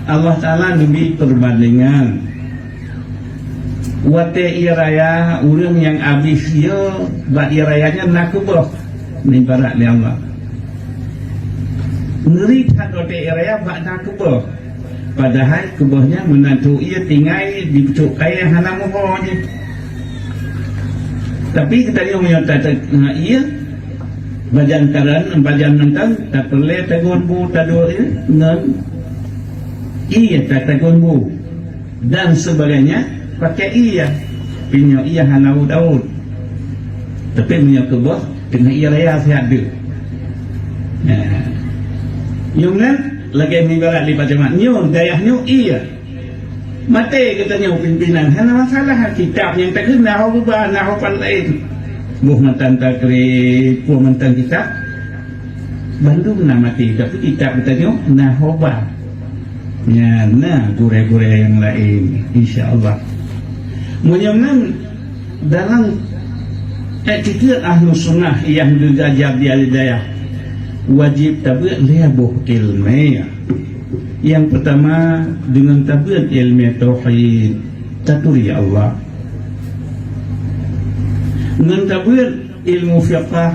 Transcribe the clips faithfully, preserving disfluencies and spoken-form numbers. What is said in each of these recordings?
Allah Taala neubri peubandingan. Watée ié raya, ureuëng nyang abéh yö bak ié raya nyan na keubah, neubarat lé Allah. Ngeuri that watée ié raya bak na keubah. Padahai keubah nyan meunan trok ié tinggai di pucôk kayée hana muho jih. Tapi geutanyoe meunyoe ta-, ta-, ié, bajan karan, bajan mantong, tapeureulée tagon bu taduek ié ngon ié ta-, tagon bu dan sebagainya pakai ié. Pinyoe ié hana udaud. Tapi meunyoe keubah teungoh ié raya sihat deuh. Nah. Nyoe meunan lagée mibarat di pacamat. Nyoe dayah nyoe ié. Maté geutanyoe pimpinan, hana masalah. Kitab nyang takheun na ho buba, na ho pan laén. Boh mantong takrib, boh mantong kitab. Bandum na maté, tapi kitab geutanyoe na ho ba. Nyan na gurée-gurée nyang laén, insya Allah. Meunyoe nan dalam iktikad Ahlus Sunnah nyang geugajar di dayah, wajéb tabeuet lhée boh iéleumé. Nyang peutama, deungon tabeuet iéleumé tauhid, taturi Allah. Ngon tabeuet ilmu fiqah,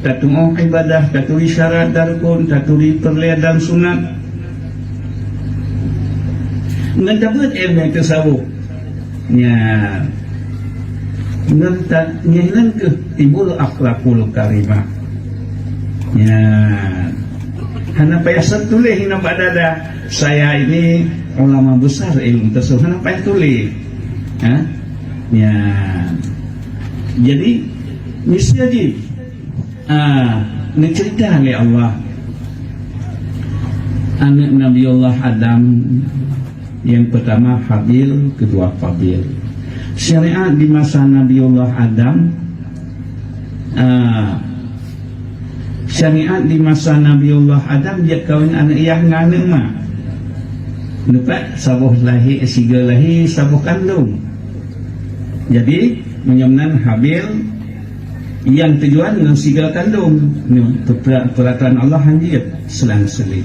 tatuoh ibadah, taturi syarat dan rukun, taturi peureulée dan sunat. Ngon tabeuet iéleumé tasawuf. Nyan. Ngon ta-, nyan keuh timbul akhlakul karimah. Nyan. Hana payah tuléh inoe bak dada, "Saya ini ulama besar ilmu tasawuf." Hana payah tuléh. Ha? Nyan. Jadi, misi jih. Ah, neuceurita lé Allah. Aneuëk Nabiullah Adam, nyang peutama Habil, keudua Qabil. Syariat di masa Nabiullah Adam, ah, syariat di masa Nabiullah Adam jeuet kawin aneuëk yah ngon aneuëk ma. Nampak, saboh lahé, sigoe lahé, saboh kandong. Jadi, meunyoe meunan Habil, nyang tujuan ngon sigoe kandong. Nyoe, peura-, peuratoran Allah han jeuet selang-seling.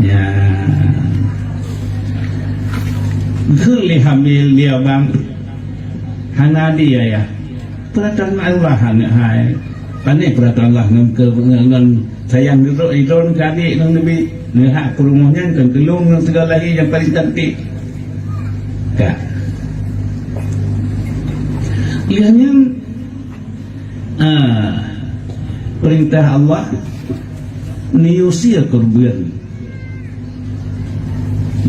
Ya. Geukheun lé Habil, "Dia bang, hana dia ya." Peuratoran Allah aneuëk hai. Pane peuratoran Allah ngon ke-, ngon, ngon sayang droe, droe keu adék ngon neubi. Neuhak peurumoh nyan keu lôn ngon sigoe lahé nyang paleng cantik. Ka. Lheueh nyan, ah, peurintah Allah, neuyue sie keureubeuen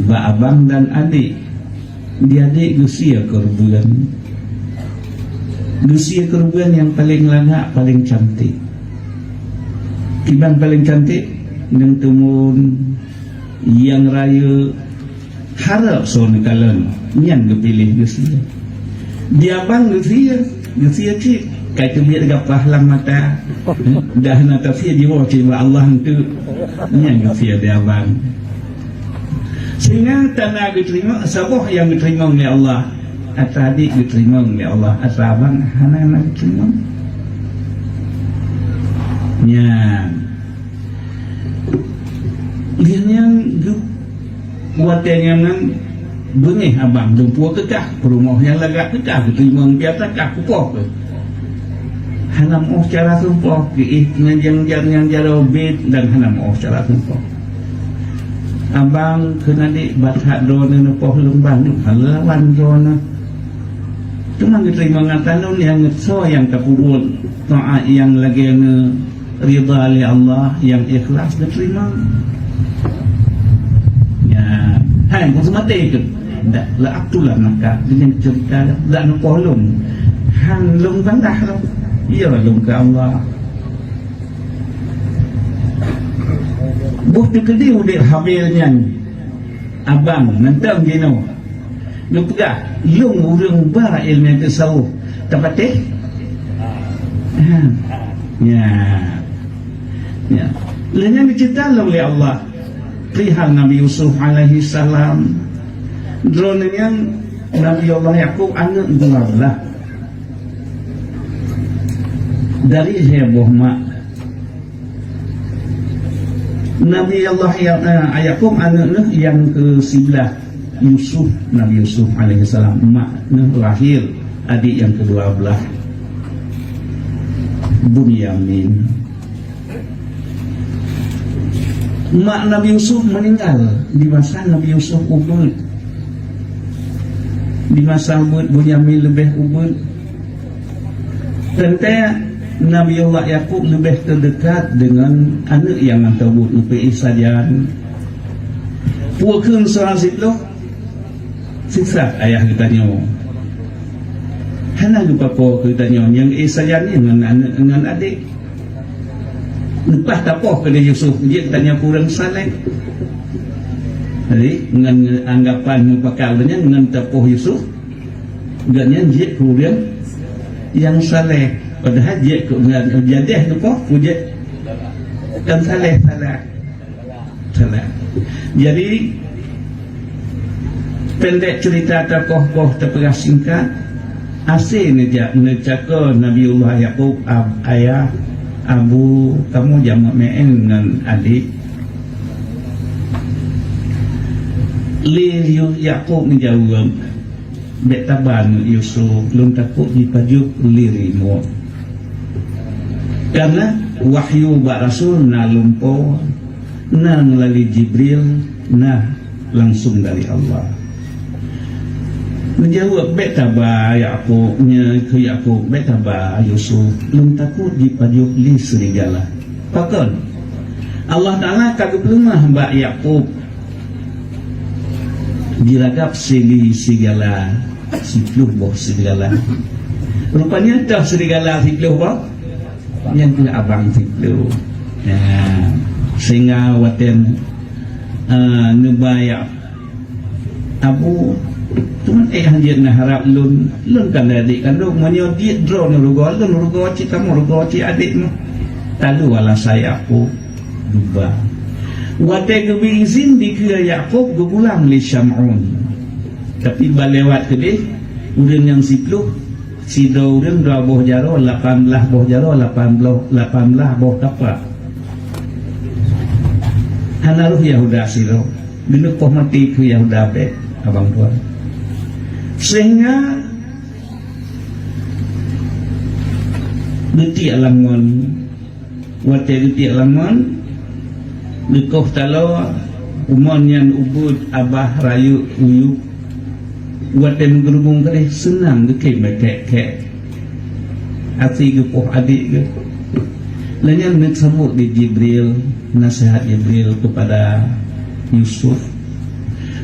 bak abang dan adék. Di adék geusie keureubeuen. Geusie keureubeuen nyang paleng lagak, paleng cantik. Kiban paleng cantik, nyang tumun, nyang rayeuk, harab soe neukalon, nyan geupiléh geusie. Di abang geusie, geusie cit, ka teubiet gapah lam mata. Dah na tasie jiwoe cit bak Allah enteuk. Nyan geusie di abang. Sehingga tanda geuteurimong, saboh nyang geuteurimong lé Allah. Atra adék geuteurimong lé Allah, atra abang hana na geuteurimong. Nyan. Lheueh nyan geu-, watée nyan nan beungéh abang, lumpoe keukah, peurumoh nyang lagak keukah, geuteurimong biasa kah kupoh keuh. Hana meuoh cara seupoh, geuéh ngon nyang jar-, nyang jaroe bit dan hana meuoh cara seupoh. Abang kheun adék, "Bak that droeneuh neupoh lôn bandum, hana lawan droeneuh." Teuma geuteurimong atra lôn nyang soe nyang tapeubuet taát nyang lagée nyoe ridha lé Allah, nyang ikhlas geuteurimong. Ya, hai, bukan semata itu. Ndak, la aktulan maka dengan cerita ndak neupoh lôn. Han lôn bandah lôn. Ya, lôn ke Allah. Boh teukeudi udeb Habil nyan, abang, mantong jinoe. Geupeugah, "Lôn ureuëng ba iéleumé tasawuf." Tapatéh? Ha. Ya. Ya. Lheueh nyan geuceurita lom lé Allah perihal Nabi Yusuf alaihi salam. Droeneuh nyan Nabi Allah Yakub aneuëk dua belas. Dari lhée boh mak. Nabi Allah Ya-, eh, Yakub aneuk neuh nyang keu siblaih, Yusuf, Nabi Yusuf alaihissalam, mak neuh lahé adik nyang keudua blaih, Bunyamin. Mak Nabi Yusuf meuninggai di masa Nabi Yusuf ubit. Di masa ubit Bunyamin leubeh ubit. Teuntée Nabi Allah Yakub leubeh teudekat deungon aneuk nyang mantong ubit, neupeue sajan. Peue kheun seurang siploh? Sisat ayah geutanyoe. Hana geupakoe keu tanyoe nyang éh sajan nyan ngon aneuk, ngon adék. Leupah tapoh keudeh Yusuf, jeuet tanyoe kureueng saleh. Jadi, ngon anggapan mupakat lagée nyan, ngon tapoh Yusuf, gobnyan jeuet kureueng nyang saleh. Padahai jeuet keu ngon jadeh teupoh, peue jeuet? Kon saleh, salah. Salah. Jadi, pendek cerita takoh boh teupeugah singkat, asé neujak neucako Nabiullah Yakub, ab-, ayah, abu, kamoe jameuk meu'én ngon adék. Lé Yu-, Yakub neujaweueb, "Bék taba, neuk Yusuf, lôn takot jipajoh lé rimot. Karena wahyu bak rasul na lumpoe, na meulalu Jibril, na langsung dari Allah." Neujaweueb, "Bék taba, Yakub, nyoe keu Yakub, bék taba, Yusuf, lôn takot jipajoh lé serigala." Pakon? Allah Taala ka geupeuleumah bak Yakub jiragab sili serigala, siploh boh serigala. Rupanya toh serigala siploh boh, nyan keuh abang siploh. Ya, sehingga watée, eh, neuba Yak-, "Abu, teuma éh hanjeuet neuharab lôn, lôn kan lé adék kandông, meunyoe jeuet droeneuh rugoe lôn, rugoe cit kamoe, rugoe cit adék neuh." Talu alasan Yakub duba. Watée geubri izin dikeue Yakub geugulang lé Syam'un. Tapi ban lewat keudeh, ureuëng nyang siploh, sidroe ureuëng dua boh jaroe, lapan blaih boh jaroe, lapan blaih, lapan blaih boh tapak. Hana roh Yahuda sidroe. Geuneupoh maté keu Yahuda bék, abang tuha. Sehingga geutiek lam ngon, watée geutiek lam ngon, geukoh taloe, umon nyan ubit, abah, rayeuk, uyueb. Watée meugeurubong keudeh, seunang geukheun meukék-kék. Até geupoh adék geuh. Lagée nyan neusambot di Jibril, nasihat Jibril kepada Yusuf.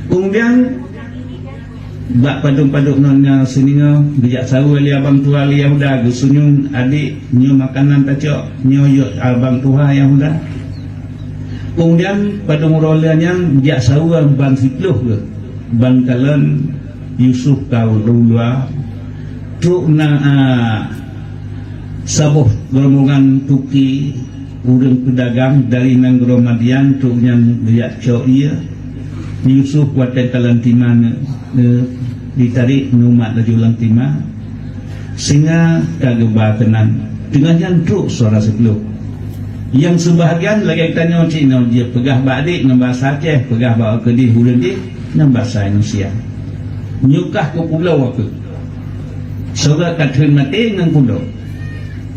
Kemudian, bak padub-padub ngon singoh, geujak saweue lé abang tuha lé Yahuda, geusunyueng, "Adék, nyoe makanan tacok, nyoe yôh abang tuha Yahuda." Kemudian, padub uroe lheueh nyan, geujak saweue ban siploh geuh, ban kalon Yusuf ka u luwa, trok na, a, saboh rombongan tuki ureuëng peudagang dari nanggroe Madian, trok nyan geujak cok ié. Yusuf watée ka lam tima neu-, neu-, jitarek neumat laju lam tima, singoh ka geuba keunan. Teungoh nyan trok suara siploh. Nyang seubahgian lagée tanyoe cit nyoe jipeugah bak adék ngon basa Aceh, peugah bak keudeh ureuëng jih ngon basa Indonesia. Nyoe kah keu pulo aku. Saudara ka theun maté ngon pulo.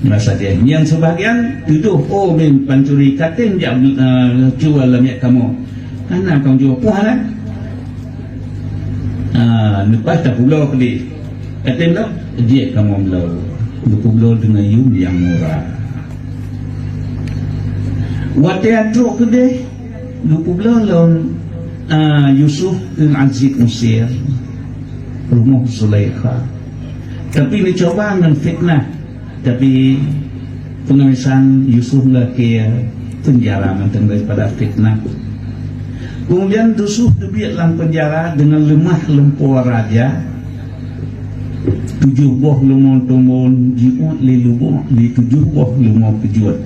Basa Aceh. Nyang seubahgian tudoh, "Oh, min pancuri, katem jak, eh, cuba lam miet kamoe." Hana kong jaweueb, "Puih hana." Ah, leupah tapulo keudeh. Katem lom, "Jeuet kamoe bloe." Geupubloe deungon yum nyang mura. Watée trok keudeh, geupubloe lom, ah, Yusuf keu Aziz Mesir, rumoh Zulaikha. Tapi neucuba ngon fitnah. Tapi peungawasan Yusuf lakée peunjara mantong daripada fitnah. Keumudian Yusuf teubiet lam peunjara deungon leumah lumpoe raja, tujoh boh leumo tumbon jiuet lé luboh, lé tujoh boh leumo peujeuet.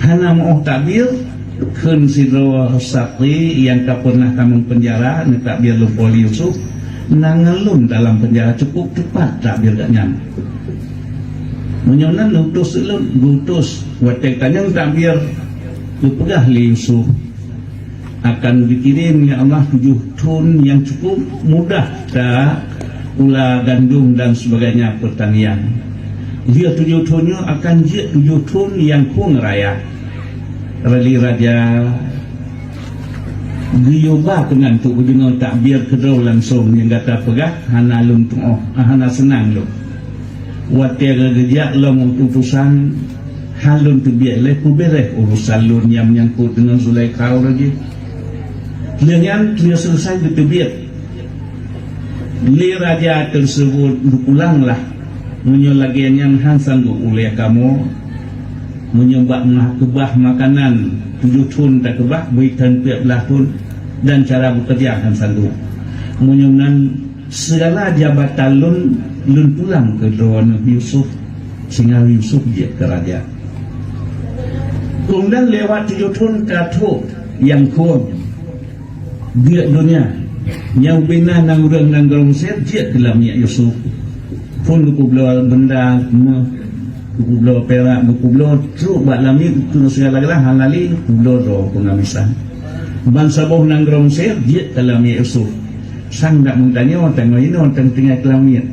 Hana meuoh takbir, kheun sidroe saki nyang ka peureunah tamong peunjara neutakbir lumpoe lé Yusuf, "Na ngon lôn dalam peunjara, cukup teupat takbir gobnyan." Meunyoe nan utus ulôn, geuutus watée tanyong takbir, geupeugah lé Yusuf, akan geukirém lé Allah tujoh thon nyang cukup mudah ta ula gandom dan sebagainya pertanian. Lheueh tujoh thon nyoe akan jeuet tujoh thon nyang khueng raya. Lé raja geuyue ba keunan teuk geudeungoe takbir keudroe langsong nyang gata peugah hana lôn teungoh, hana seunang lôn. Watée geujak lom utusan, han lôn teubiet lé peubeuréh urusan lôn nyang menyangkut deungon Zulaikha uroe jih. Lheueh nyan, lheueh seuleusoe geuteubiet lé raja teuseubut, geupulang lah. Meunyoe lagée nyan han sanggob ulée kamoe, meunyoe bak meukeubah makanan tujoh thon takeubah, beuitan peuet blaih thon, dan cara beukeureuja han sanggob. Meunyoe nan, sigala jabatan lôn, lôn pulang keu droeneuh Yusuf, sehingga Yusuf jeuet keu raja. Keumudian lewat tujoh thon ka trok nyang khueng, jeuet donya. Nyang ubé na ureuëng nanggroe Mesir jeuet keu lamiet Yusuf. Phon geupubloe beunda, meuh, geupubloe pirak, geupubloe trok bak lamiet, keu sigala-gala hana lé, geupubloe droe peungamisan. Ban saboh nanggroe Mesir jeuet keu lamiet Yusuf. Sang dak meutanyoe, tanyoe inoe teutinggai keu lamiet.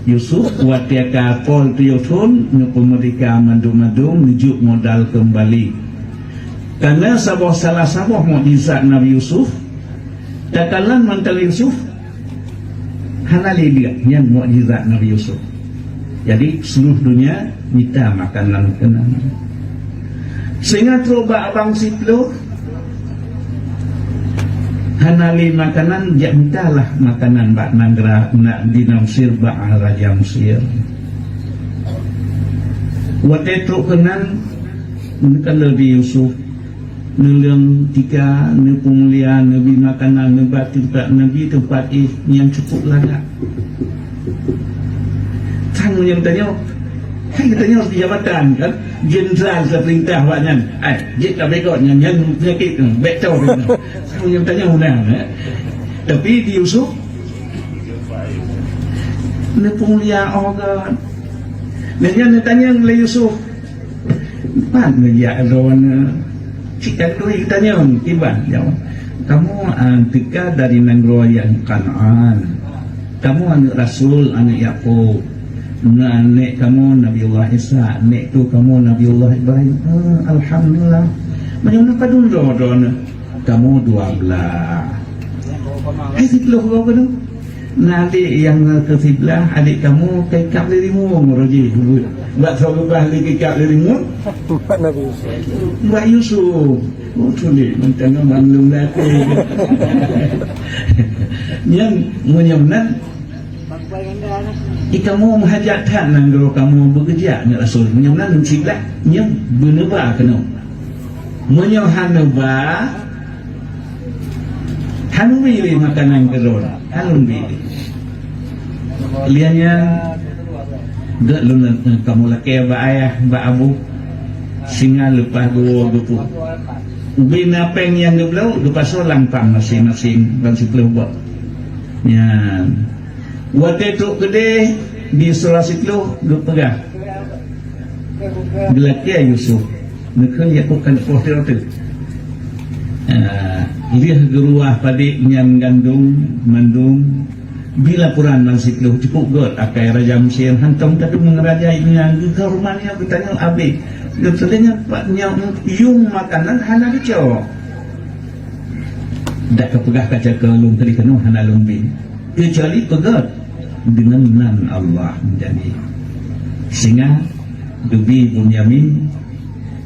Yusuf watée ka pol tujoh thon, neupeumeurdeka mandum-mandum, neujok modal keumbali. Kana saboh, salah saboh mukjizat Nabi Yusuf, takalon mantong Yusuf, hana lé biet, nyan mukjizat Nabi Yusuf. Jadi, seluruh dunia mita makanan keunan. Sehingga trok bak abang siploh, hana lé makanan, jak mitalah makanan bak nanggroe, nak di Mesir, bak raja Mesir. Watée trok keunan, neukalon di Yusuf, neuleueng tika, neupeumulia, neubi makanan, neuba teumpat, neubi teumpat éh nyang cukup layak. Kan meunyoe tanyoe, kan geutanyoe jabatan kan, jenderal teupeurintah awak nyan. Ai, jeuet ka beugöt nyan, nyan peunyakét tu, bèk toe tu. Kan meunyoe tanyoe undang, eh. Tapi di Yusuf, neupeumulia oh geuh. Dan nyan neutanyong lé Yusuf, "Pat neujak droeneuh?" Cit ka turi geutanyong, kiban jaweueb, "Kamoe, ah, teuka dari nanggroe nyang Kanaan. Kamoe aneuëk rasul, aneuëk Yakub. Na nèk kamoe Nabiullah Isa, nèk tu kamoe Nabiullah Ibrahim." "Ah, alhamdulillah. Meunyoe na padub droe droeneuh?" "Kamoe dua blaih." "Hai siploh droe keunoe?" "Na adék nyang keu siblaih, adék kamoe ka ikab lé rimueng uroe jih, bak soe geuba lé ka ikab lé rimueng?" Bak Yusuf. "Oh, sulet mantong mandum lé até." Nyan meunyoe nan, "Di kamoe meuhajat that nanggroe kamoe beugeujak ngon rasul." Meunyoe nan siblaih, nyan beuneuba keunoe. Meunyoe hana ba, hana ubé lé makanan keudroe, hana ubé lé. Lian nyan, geuh lôn, eh, kamoe lakée bak ayah, bak abu, singa leupah geuwoe geupeu. Ubé na péng nyang geubloe, geupasoe lam pang maséng-maséng, ban siploh boh. Nyan. Watée trok keudeh di Sura Siploh geupeugah, geulakée Yusuf, neukheun Yakub ka neupoh sidroe teuk. Ah, lheueh geuruwah padé nyan gandom mandum, bi laporan lam siploh, cukup göt akai raja Mesir, hántom tateumeung raja nyan, geuhoreumat nyan, geutanyoe abéh. Geutanyoe pat nyoe yuem makanan hana geucok. Dak kapeugah kaca keu lôn tadi keunoe hana lôn bi. Keucuali peugöt deungon nan Allah meujadi. Singa geubi Bunyamin,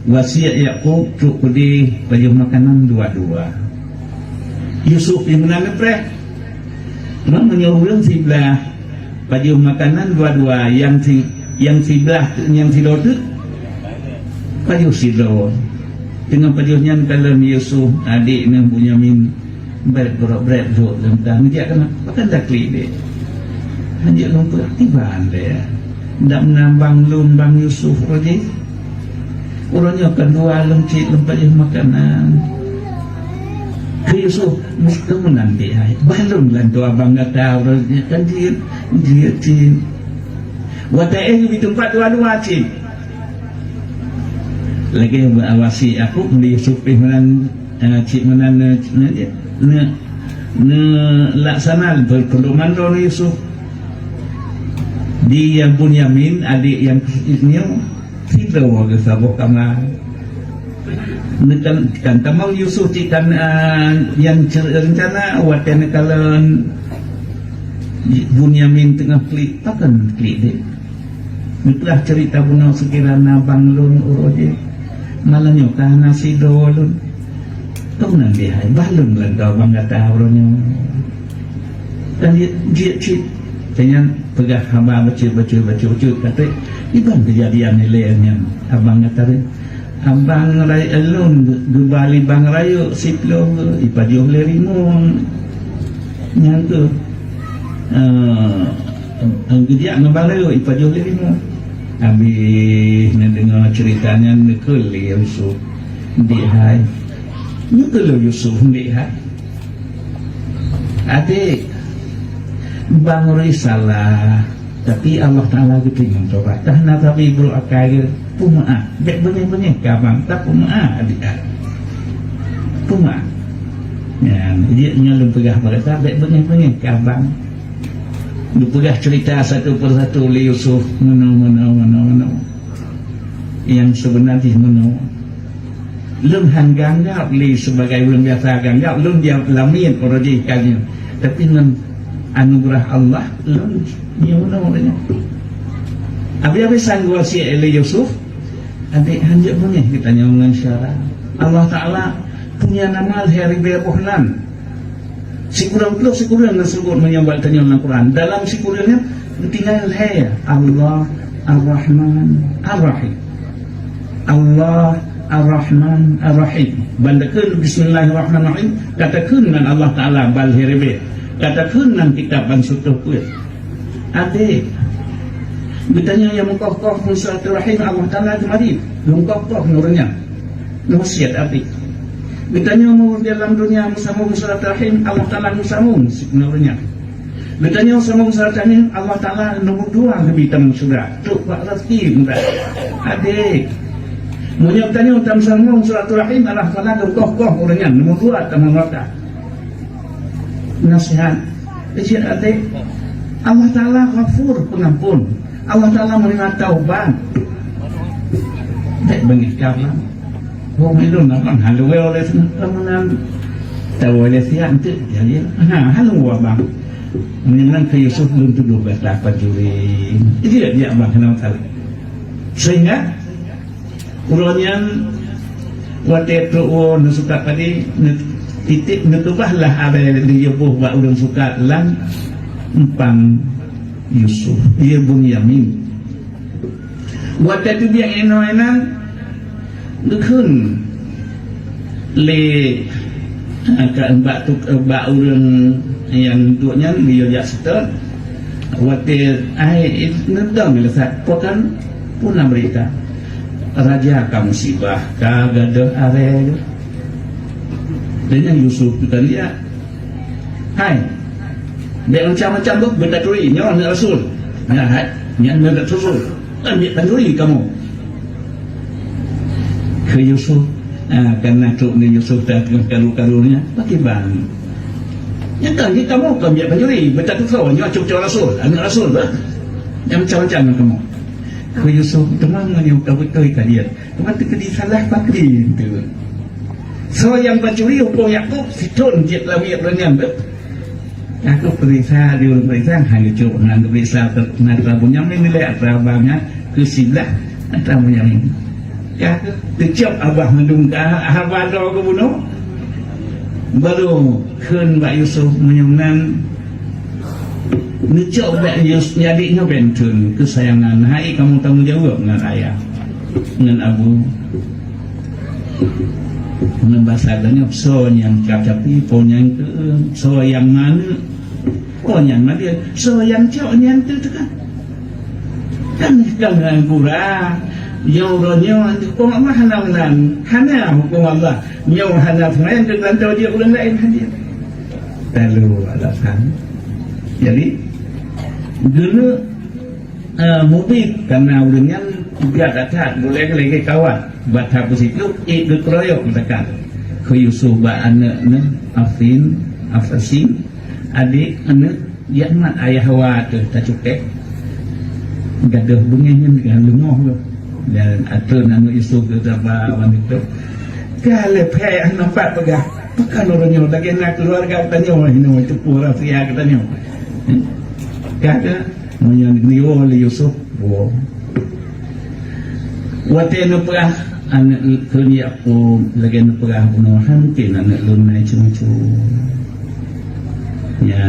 wasiet Yakub trok keudeh pajoh makanan dua-dua. Yusuf pih meunan neupreh. Teuma meunyoe ureuëng siblaih pajoh makanan dua-dua, nyang si, nyang siblaih, nyang sidroe teuk pajoh sidroe. Teungoh pajoh nyan kalon Yusuf, adék neuh Bunyamin, Brek, brok, brek, brok, lam tan. Meujak keunoe, pakon taklik deh. Hanjeuet lôn peuaktiban deh. Dak meunan bang lôn, bang Yusuf uroe jih. Uroe nyoe kan dua lôn cit lôn pajoh makanan. Keu Yusuf, meusti meunan deh hai. Bah lôn lan dua bang gata uroe nyoe kan jeuet, jeuet cit. Watée éh geubri teumpat dua-dua cit. Lagée wasiet Yakub, Yusuf pih meunan, eh, cit meunan, eh, ne, ne, ne laksana pe-, pedoman droe Yusuf. Di nyang Bunyamin, adék nyang keusiet nyoe, sidroe geuh saboh kama. Neukan, kan tamong Yusuf cit kan, ah, nyang cer-, reuncana watée neukalon Bunyamin teungoh klik, pakon klik deh. Neupeugah ceurita bunoe seukira na bang lôn uroe jih. Malam nyoe ka hana sidroe lôn. Tông nan deh hai, bah lôn lagée bang gata uroe nyoe. Dan jeuet, jeuet cit. Tanyan peugah haba bacut, bacut, bacut, bacut, kata, "Iban keujadian ilée nyan, abang gata teuh? Abang rai-, lôn geuba lé bang rayeuk siplôh, ipajoh lé rimueng." Nyan teuh, eh, geujak ngon bang rayeuk, ipajoh lé rimueng. Habéh neudeungoe ceurita nyan, neukeul lé Yusuf, "Ndék hai." Neukeul lé Yusuf, "Ndék hai." Adék, bang uroe salah, tapi Allah Taala geuteurimong tobat. Dah na sabe brok akai geuh, peumeu'ah. Bék beungéh-beungéh keu abang, tapeumeu'ah adék ai. Peumeu'ah. Nyan, jeuet nyoe lôn peugah bak gata, bék beungéh-beungéh keu abang. Geupeugah ceurita satu persatu lé Yusuf, meunoe, meunoe, meunoe, meunoe. Nyang seubeuna jih meunoe. Lôn han geuanggab lé sibagai ureuëng biasa, geuanggab lôn jak lamiet uroe jih ka nyoe. Tapi ngon anugeurah Allah, lôn nyoe nyoe nyoe. Habéh-habéh sang geuwasiet lé Yusuf, "Adék, hanjeuet beungéh geutanyoe ngon syedara. Allah Taala punya nama lhée ribée boh nan." Sikureueng ploh sikureueng na seubut meunyoe bak tanyoe lam Quran. Dalam sikureueng nyan geutinggai lhée, Allah Ar-Rahman Ar-Rahim. Allah Ar-Rahman Ar-Rahim. Ban takheun Bismillahirrahmanirrahim, ka takheun ngon Allah Taala ban lhée ribée. Ka takheun ngon kitab ban sutôh peuet. Adék, geutanyoe nyang meukoh-koh ngon silaturahim Allah Taala geumari, geumeukoh-koh ngon ureuëng nyan. Neuwasiet adék. Geutanyoe meunyoe lam donya meusambông silaturahim, Allah Taala meusambông sikureueng ureuëng nyan. Geutanyoe sambông silaturahim, Allah Taala nomor dua geubri tamong syeuruga, trok bak raseuki mudah. Adék, meunyoe geutanyoe tameusambông silaturahim, Allah Taala geumeukoh-koh ureuëng nyan, nomor dua tamong neuraka. Nasihat, keucil adék, Allah Taala Ghafur, Pengampun. Allah Taala meuneurimong taubat. Bék beungéh keu abang. Wong ilôn abang hana lé oleh seunakan meunan. Tawoe lé siat eunteuk jadi. Ha, hana lé abang. Meunan keu Yusuf lôn tudoh gata pancuri. Jeuet di abang hana masalah. Sehingga uroe nyan watée trok woe neusukat tadi, neu-, titik neukeubah lah aré lé yôh boh bak ureuëng sukat lam empang Yusuf, ya Bunyamin. Watée teubiet inoe inan, geukheun lé, eh, ka bak tu, eh, bak ureuëng nyang duek nyan, beliau jak seutôt. Watée ai neudong lé that, peue kan, peue na beurita. Raja ka musibah, ka gadôh aré. Dan nyan Yusuf tu kan, ya. Hai, bék macam-macam boh, beutaturi, nyoe aneuk rasul. Nyan hai, nyan aneuk rasul. Kan bék taturi kamoe. Keu Yusuf, ah, kana trok ngon Yusuf dan karu-karu nyan, pakriban. Nyan kan, nyan kamoe kan bék taturi, beutatusoe, nyoe cucu rasul, aneuk rasul bah. Nyan macam-macam ngon kamoe. Keu Yusuf, teuma meunyoe ka beutôi ka jeuet. Teuma teukeudi salah pakri tu. Soe nyang pancuri hukôm Yakub, sithon jeuet lamiet lôn nyan tu. Ka keuh peuriksa, di ureuëng peuriksa, hana cok, hana geupeuriksa atra Bunyamin ilée, atra abang nyan, keu siblah atra Bunyamin. Ka keuh teucok abah mandum ka haba droe geubunoe. Barô kheun bak Yusuf, meunyoe nan neucok bak Yus-, jadi nyoe ben theun keusayangan. Hai kamoe tanggông jaweueb ngon ayah, ngon abu. Ngon basa geutanyoe, soe nyang ka capi, po nyang keu, soe nyang maneuk, po nyang madeu, soe nyang cok, nyang teu teuka. Kan, kan gura, nyoe uroe nyoe, hukôm Allah hana meunan, hana hukôm Allah. Nyoe hana seumai, teugantoe jih ureuëng laén hadir. Lalu alasan. Jadi, dulu Eh, mubi, karena ureuëng nyan biasa that, boleh lagi kawan. Bak that peusiplôh, ék geukeroyok meusakan. Keu Yusuf bak aneuëk nyan, Afin, Afasin, adik aneuëk, jak mat ayah wa teuh tacukek. Gadoh beungéh nyan ka leungoh lom. Dan ateueh aneuëk Yusuf teuh taba wan itu. Ka lheueh phèk hana pat peugah. Pakon ureuëng nyoe lagée na keuluwarga geutanyoe, hinoe teupeue rahsia geutanyoe. Ka, ka. Meunyoe geuyue lé Yusuf, woe. Watée neupeugah aneuëk kheun Yakub, lagée neupeugah bunoe, hana mungken aneuëk lôn na icu-icu. Ya,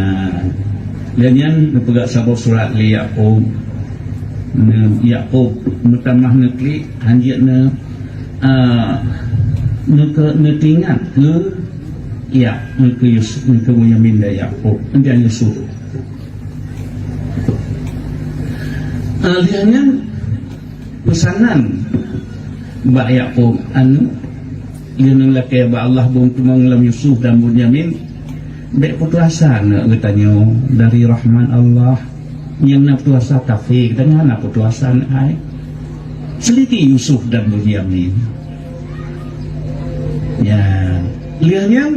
lé nyan neupeugah saboh surat lé Yakub. Neu-, Yakub meutamah neuklik, hanjeuet neu-, ah, neuke-, neuteuingat keu, ya, keu Yus-, keu Bunyamin dan Yakub, dan Yusuf. Ah, lheueh nyan peusanan bak Yakub, aneuëk, lheueh nyan lakée bak Allah beuteumong lom Yusuf dan Bunyamin, bék putus asa aneuëk geutanyoe dari rahmat Allah. Nyang na putus asa kafé, geutanyoe hana putus asa aneuëk hai. Seulidiki Yusuf dan Bunyamin. Ya, lheueh nyan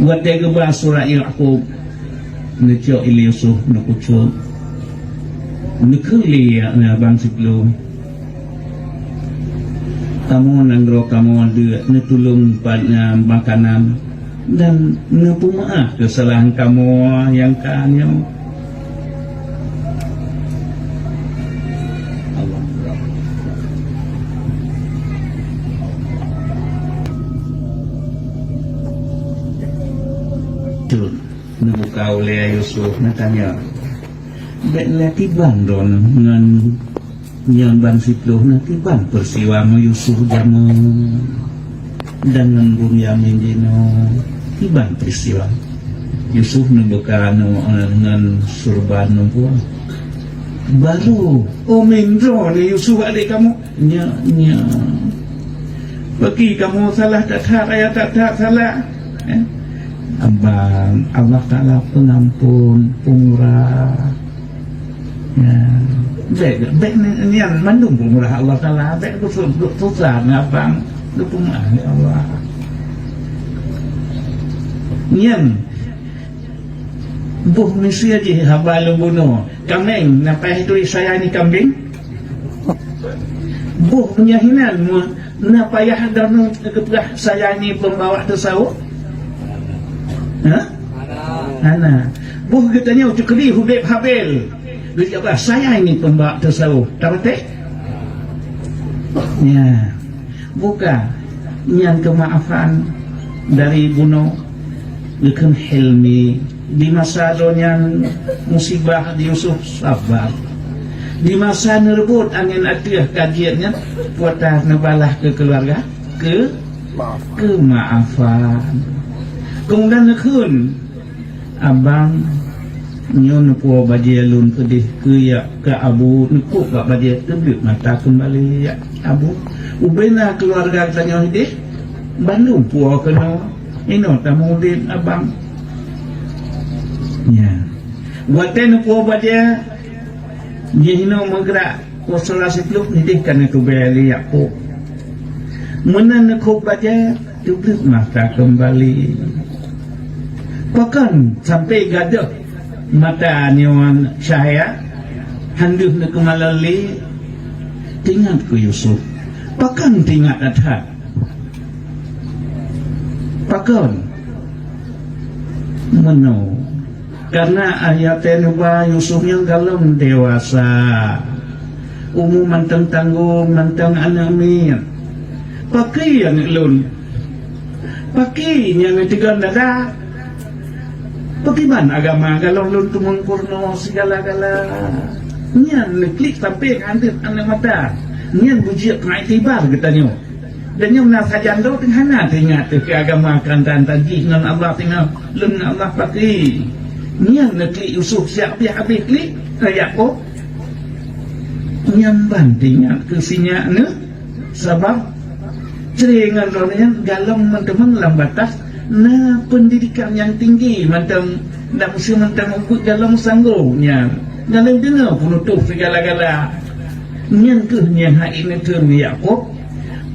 Watée geuba surat Yakub, neucok ilée Yusuf neukucok, neukheun lé abang siplôh, "Kamoe nanggroe kamoe deuk neutulông pa-, makanan dan neupeumeuáh keusalahan kamoe nyang ka nyoe." Allah. Neubuka ulée Yusuf, neutanyong, "Bék lé kiban droeneuh ngon nyan ban siplôh na kiban peursiwa ngon Yusuf jameun?" Dan ngon Bunyamin jinoe, kiban peristiwa. Yusuf neubuka ngon, ngon surban numpuk. Baru, "Oh, mindroe ni Yusuf adék kamoe?" "Nyak, nyak." "Paki kamoe salah that-that, ayah that-that salah." Eh? Abang, Allah Taala pengampun, pemurah. Ya. Bék, bék ni, nian mandum peumurah Allah Taala, bék beutôi susah ngon abang, geupeumurah lé Allah. Nian boh miseue jih haba lôn bunoe, kaméng na payah turi saya ni kambing. Boh meunyoe hinan mu-, Na payah droeneuh geupeugah, "Saya ni pembawa teusawoe"? Ha? Hana. Boh geutanyoe cukri udeb Habel. Geupeugah, "Saya ni pembawa teusawoe". Tapatéh? Ya. Buka. Nyan keumaafan dari bunoe. Geukheun hilmi. Di masa droe nyan musibah, Yusuf sabar. Di masa neureubot angén ateueh ka jeuet nyan, peue ta neubalah keu keuluwarga, keu keumaafan. Keumudian neukheun, "Abang, nyoe neupuwoe bajée lôn keudeh keu ya, keu Abu, neukôb bak bajée, teubiet mata keumbali ya Abu. Ubena keuluwarga geutanyoe ideh, bandum puwoe keunoe, inoe tameuudeb Abang." Nya. Watée neupuwoe bajée, jinoe meugrak, poh seulaih siplôh nideh ka neutubée lé Yakub. Meunan neukôb bajée, teubiet mata keumbali. Pakon sampoe gadôh mata nyoe cahya, han deuh neukeumalon lé, teuingat keu Yusuf. Pakon teuingat that-that? Pakon? Meunoe, karna ayah teuh neuba Yusuf nyang golom dewasa, umu mantong tanggong, mantong aneuëk miet. Pakri aneuëk lôn? Pakri nyang neuteugon dada? Pakriban agama golom lôn teumeung purnoe sigala-gala? Nyan neuklik sampoe ngon aneuëk mata. Nyan beujeuet keu iktibar geutanyoe. Dan nyoe na sajan droe teuh hana teuingat teuh keu agama keurantan jih ngon Allah teungoh lôn ngon Allah pakri. Nyan neuklik Yusuf siat habéh-habéh klik keu Yakub. Nyan ban teuingat keu sinyak neuh, sabab cre ngon droe nyan golom meuteumé lam batas na peundidikan nyang tinggi mantong, dan meuseuh mantong ubeut golom sanggob nyan. Dan leudeungoe peunutôh sigala-gala. Nyan kheueh nyang hana ineukheun Yakub.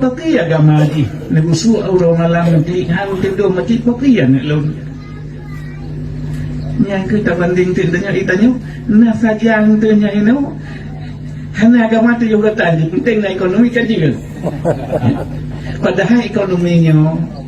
Pakri agama jih, neugusuk uroe malam meuklik han teudong masjid, pakri aneuk lôn. Nyang kheueh tabandeng teuk deungon itanyoe, na sajan teuk nyang inoe. Hana agama teuh yoh gata jih, penting na ekonomi ka jeuet. Padahai ekonomi nyoe